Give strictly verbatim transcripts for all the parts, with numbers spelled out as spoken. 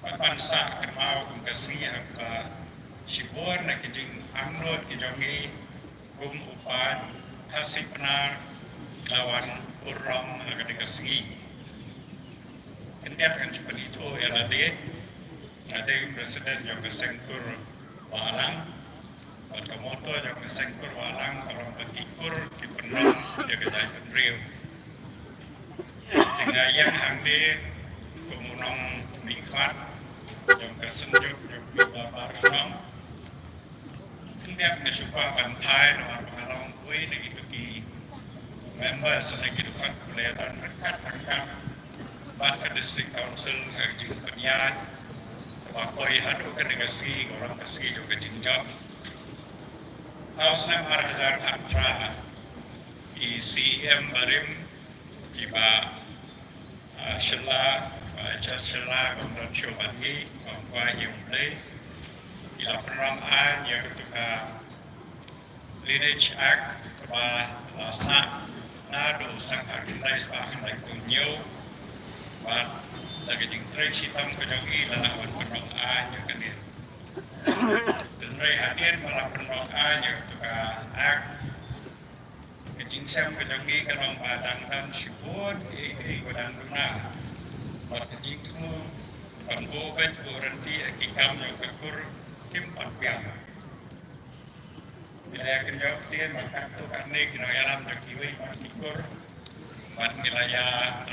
Bad ban sah kynmaw kum ka sngi ha kaba shibun na ki jingangnud ki jong ngi kum u paid Khasi Pnar ki la wan pynrong ha kane ka sngi. Khyndiat ngan shu pynithuh ïa lade, nga dei u president jong ka seng kur Wahlang. Bad ka motto jong ka seng kur Wahlang ka long ba ki kur ki pynrong ïa ka jaitbynriew. Te nga ïeng hangne kum u nongmihkhmat jong ka Synjuk jong ki Dorbar Shnong. Khyndiat nga shu kwah ban phai namar ba nga long uwei na kito ki members na ki dkhot ba la ïadon ryngkat ryngkat bad ka District Council ha ka jingpynïaid kaba poi haduh kane ka sngi, ka long ka sngi jong ka jingjop. Ha u snem ar hajar khatphra, ki C E M barim, ki Bah, ah, Shylla, Bah H S Shylla, Bah Don Sho Ban Ngi, Bah Kwai Yung Blei, ki la pynrong aiñ ïa katu ka Lineage Act kaba la sah naduh u snem ar khyndai spah khyndai phew hynñiew. Bad da ka jingtrei shitom ka jong i la nang wan pynrong aiñ ïa kane. Hynrei hadien ba la pynrong aiñ ïa katu ka Act, ka jingshem ka jong ngi ka long ba dang don shibun kiei kiei ba dang duna. Bad ka jingthmu ban buh beit buh rynti ïa ki kam jong ka kur kim pat biang. Ngi la ïakynjoh ktien bad katto katne ki nongïalam jong kiwei pat ki kur. Bad ngi la ïa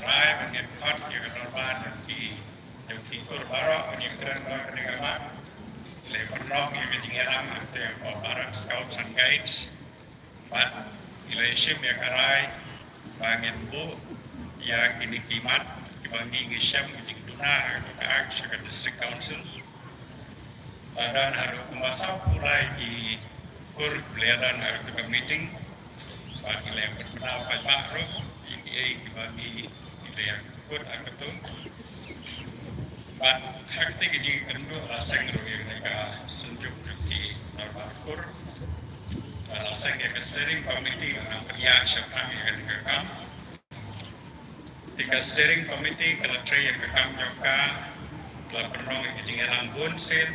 rai ba ngin khot ïa ka dorbar jong ki, jong ki kur baroh ba ngi kren ba kane ka mat. Ngi la pynlong ïa ka jingïalam hangta ïa ka Barak Scouts and Guides. Bad ngi la shim ïa ka rai ba ngin buh ïa kine ki mat kiba ngi ngi shem ka jingduna ha ka Act sha ka District Council. Ba don haduh kumba sawphew lai ki kur ki la don ha katu ka meeting. Bad ngi la pynpaw paidbah ruh ïa kiei kiba ngi, ngi la ïakut ha katu. Bad ha kata ka jingïakynduh la seng ruh ïa kane ka Synjuk jong ki Dorbar Kur. Bad la seng ïa ka steering committee ba nang pynïaid shaphang ïa kane ka kam. Te ka steering committee ka la trei ïa ka kam jong ka, ka la pynlong ïa ka jingïalang bun sien,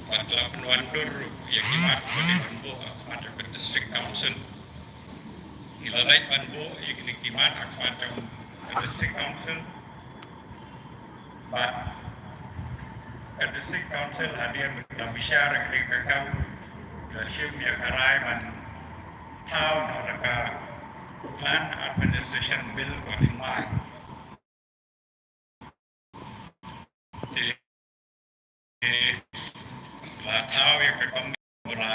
bad ka la pynwandur ruh ïa ki mat ba dei ban buh ha khmat jong ka District Council. Ngi la leit ban buh ïa kine ki mat ha khmat jong ka District Council. Bad ka District Council hadien ba ki la bishar ïa kane ka kam, ki la shim ïa ka rai ban thaw noh da ka Land Administration Bill kaba thymmai. Te la thaw ïa ka kam ba la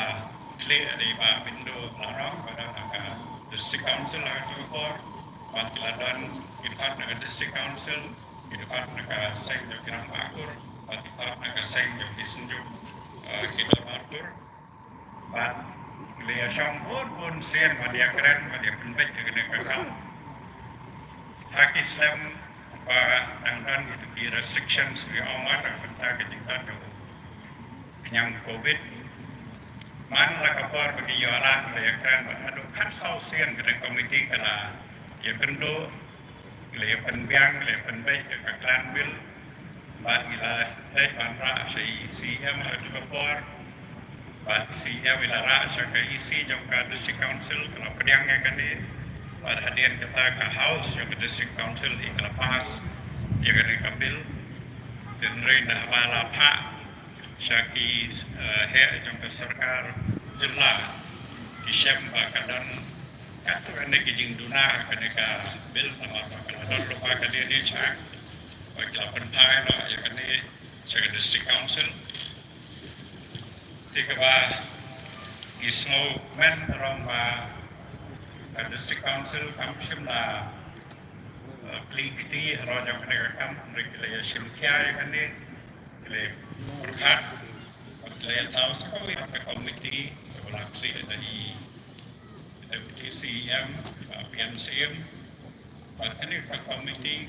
khlieh da i Bah Myntdu Lahrong ba don ha ka District Council ha kata ka por. Bad ki la don ki dkhot na ka District Council, ki dkhot na ka seng jong ki rangbah kur, bad ki dkhot na ka seng jong ki Synjuk, eh, ki Dorbar Kur. Bad ngi la ïashong bun bun sien ban ïakren ban ïapynbeit ïa kane ka kam. Ha ki snem ba dang don kito ki restrictions, ngi ong wat na ka bynta ka jingdon jong u khñiang Covid. Man la ka por ba ngi ïoh lah ngi la ïakren bad haduh khatsaw sien kane ka komiti ka la ïakynduh, ngi la ïapynbiang, ngi la ïapynbeit ïa ka clan bill. Bad ngi la leit ban rah sha i C E M ha katu ka por. Bad C E M i la rah sha ka E C jong ka District Council, ka la pdiang ïa kane. Bad hadien kata ka House jong ka District Council hi ka la pass ïa kane ka bill. Te hynrei naba la phah sha ki, eh, heh jong ka sorkar jylla, ki shem ba ka don katto katne ki jingduna ha kane ka bill namar ba ka la don lypa ka Lineage Act. Ba ki la pynphai noh ïa kane sha ka District Council. Te kaba ngi sngewkmen ka long ba ka District Council kam shym la, eh, plie kti halor jong kane ka kam, hynrei ki la ïashim khia ïa kane, ki la pyrkhat, ki la ïathaw sa kawei ka komiti kaba la khlieh da i Deputy C E M, Bah P N Syiem. Bad kane ka komiti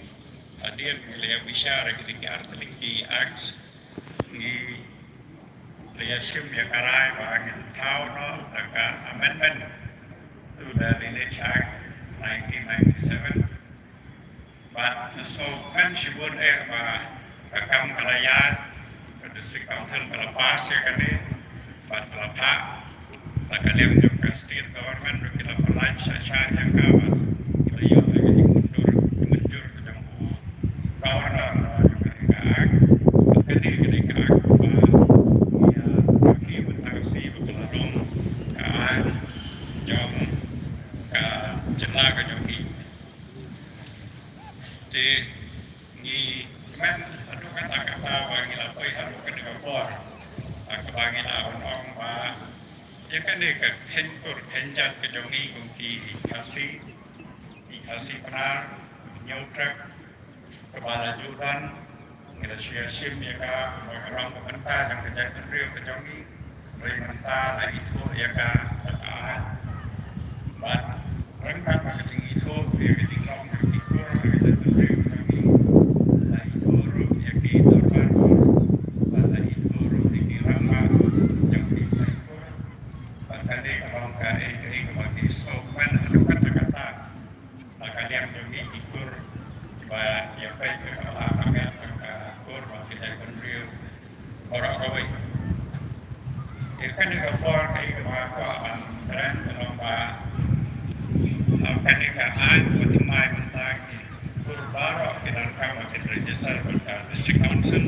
hadien ngi la ïabishar ïa kine ki artylli ki acts, ngi la ïashim ïa ka rai ba ngin thaw noh da ka Amendment to the Lineage Act nineteen ninety-seven. Bad sngewkmen shibun eh ba ka kam ka la ïaid, ka District Council ka la pass ïa kane, bad ka la phah da ka liang jong ka State Government, ruh ki la pynlait shah shah ïa ka, bad ki la ïoh ïa ka jingmynjur, jingmynjur ka jong u Governor jong kane ka Act. Bad kane, kane ka Act ba ïa ka ki mynta ka sngi ba ka la long ka aiñ jong ka jylla ka jong ngi. Te ngi kmen haduh katta katta ba ngi la poi haduh kane ka por, ah, kaba ngi la ong ba ïa kane ka khein-kur khein-jait ka jong ngi kum ki Khasi, ki Khasi Pnar, Hynñiewtrep, kaba la ju don, ngi la shu ïa shim ïa ka, ba ka long ka bynta jong ka jaitbynriew ka jong ngi. Hynrei mynta la ithuh ïa ka da ka aiñ. Bad ryngkat bad ka jingithuh ïa ka jinglong jong ki kur ha ka jaitbynriew ka jong ngi, la ithuh ruh ïa ki dorbar kur, bad la ithuh ruh ïa ki rangbah jong ki seng kur. Bad kane ka long kaei kaei kaba ngi sngewkmen haduh katta katta. Na ka liang jong ngi ki kur, ba ïa peit ïa ka la ka met jong ka kur bad ka jaitbynriew baroh kawei. Te kane ka por kaei kaba kwah ban kren ka long ba, ah, kane ka aiñ ba thymmai mynta ki kur baroh ki donkam ba kin register bad ka District Council.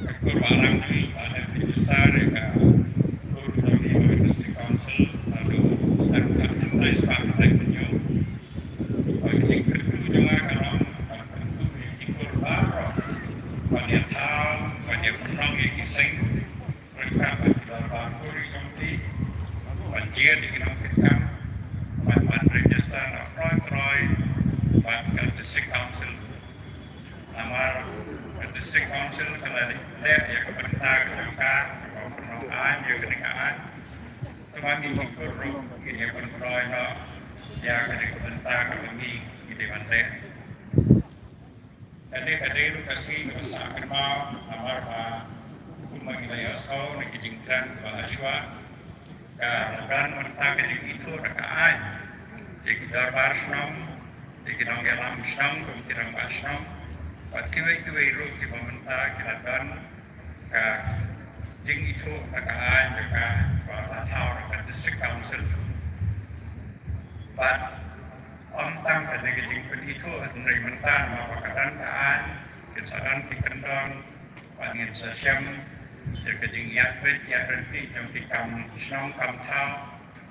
Ka kur ba la ngi ba la register ïa ka kur jong ngi bad ka District Council naduh snem khatkhyndai spah khyndai phew hynñiew. Bad ka jingkyrkhu jong nga ka long ban kyrkhu ïa ki kur baroh ban ïa thaw, ban ïa pynlong ïa ki seng ryngkat bad ki dorbar kur jong ki, ban jied ïa ki nongkitkam, ban, ban register na kroi kroi bad ka District Council. Namar ka District Council ka la leh ïa ka bynta ka jong ka, ka pynlong aiñ ïa kane ka aiñ. Te ma ngi ki kur ruh ngin ïa pynkroi noh ïa kane ka bynta kaba ngi, ngi dei ban leh. Kane ka dei ruh ka sngi kaba sah kynmaw, namar ba kumba ngi la ïohsngew na ki jingkren kiba la shuwa, ka la don mynta ka jingithuh da ka aiñ ïa ki dorbar shnong, ïa ki nongïalam shnong, kum ki rangbah shnong, bad kiwei kiwei ruh kiba mynta ki la don ka jingithuh da ka aiñ jong ka ba la thaw da ka District Council. Bad ym tang kane ka jingpynithuh, hynrei mynta namar ba ka don ka aiñ, kin sa don ki kyndon, bad ngin sa shem ïa ka jingïaid beit ïaid ryntih jong ki kam shnong kam thaw.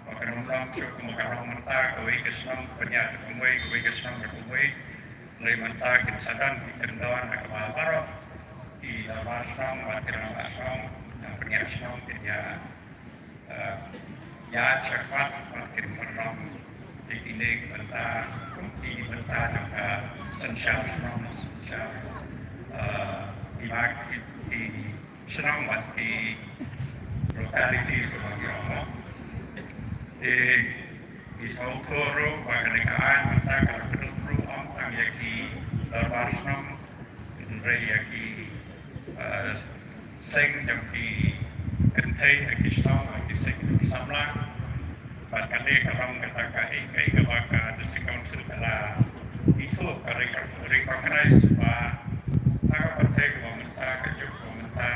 Ba kan ym long shuh kumba ka long mynta, kawei ka shnong pynïaid da kumwei, kawei ka shnong da kumwei. Hynrei mynta kin sa don ki kyndon ha kaba baroh ki dorbar shnong bad ki rangbah shnong, ki nongpynïaid shnong kin ïa, eh, ïaid shakhmat bad kin pynlong ïa kine ki bynta, ki bynta jong ka synshar shnong, synshar, eh, ki ma ki, ki shnong bad ki locality shuwa ki ong. Te ngi sngewthuh ruh ba kane ka aiñ mynta ka la pynduh ruh ym tang ïa ki dorbar shnong, hynrei ïa ki, eh, seng jong ki kynthei ha ki shnong, ha ki seng jong ki samla. Bad kane ka long kata kaei kaei kaba ka District Council ka la ithuh, ka recognize ba ha ka pyrthei kaba mynta, ka juk kaba mynta,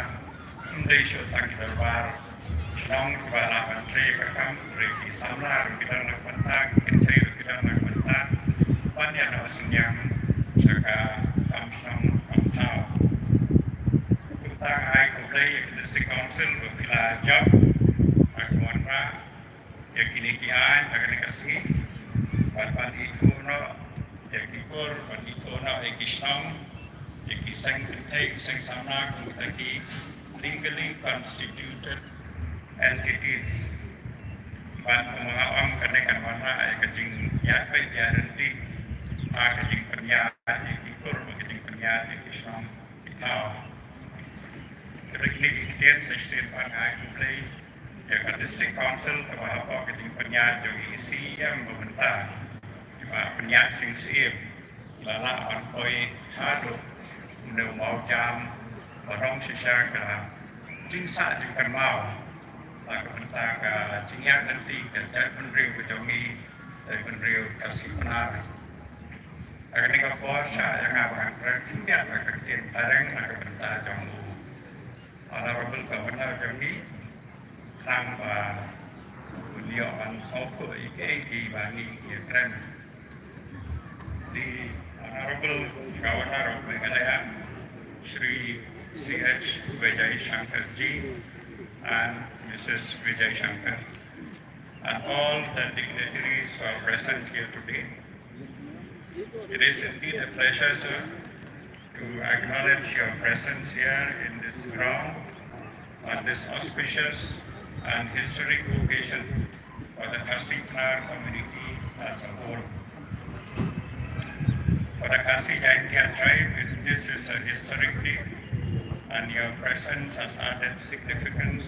ym dei shuh tang ki dorbar shnong kiba lah ban trei ka kam, hynrei ki samla ruh ki don na ka bynta, ki kynthei ruh ki don na ka bynta ban ïa noh synñiang sha ka kam shnong kam thaw. Kumta nga ai khublei ïa ka District Council ba phi la jop, ba phi wanrah ïa kine ki aiñ ha kane ka sngi, bad ban ithuh noh ïa ki kur, ban ithuh noh ïa ki shnong, ïa ki seng kynthei, seng samla kum kita ki legally constituted entities. Bad kumba nga ong, kane kan wanrah ïa ka jingïaid beit ïaid ryntih ha ka jingpynïaid ïa ki kur, ka jingpynïaid ïa ki shnong ki thaw. Te da kine ki ktien sa shisien pat nga ai khublei ïa ka District Council kaba hapoh ka jingpynïaid jong i C E M ba mynta, kiba pynïaid sing syiem, la lah ban poi haduh une u mawjam ba long shisha ka jingsah jingkynmaw na ka bynta ka jingïaid lynti ka jaitbynriew ka jong ngi, jaitbynriew Khasi Pnar. Ha kane ka por shah ïa nga ba ngan kren khyndiat na ka ktien Phareng na ka bynta jong u Honorable Governor jong ngi, khnang ba un ïoh ban sngewthuh ïa kiei kiei ba ngi ïa kren. The Honorable Governor of Meghalaya, Shri C H Vijay Shankar ji and Missus Vijay Shankar, and all the dignitaries who are present here today. It is indeed a pleasure, sir, to acknowledge your presence here in this ground on this auspicious and historic occasion for the Khasi Pnar community as a whole. For the Khasi Jaintia tribe, this is a historic day, and your presence has added significance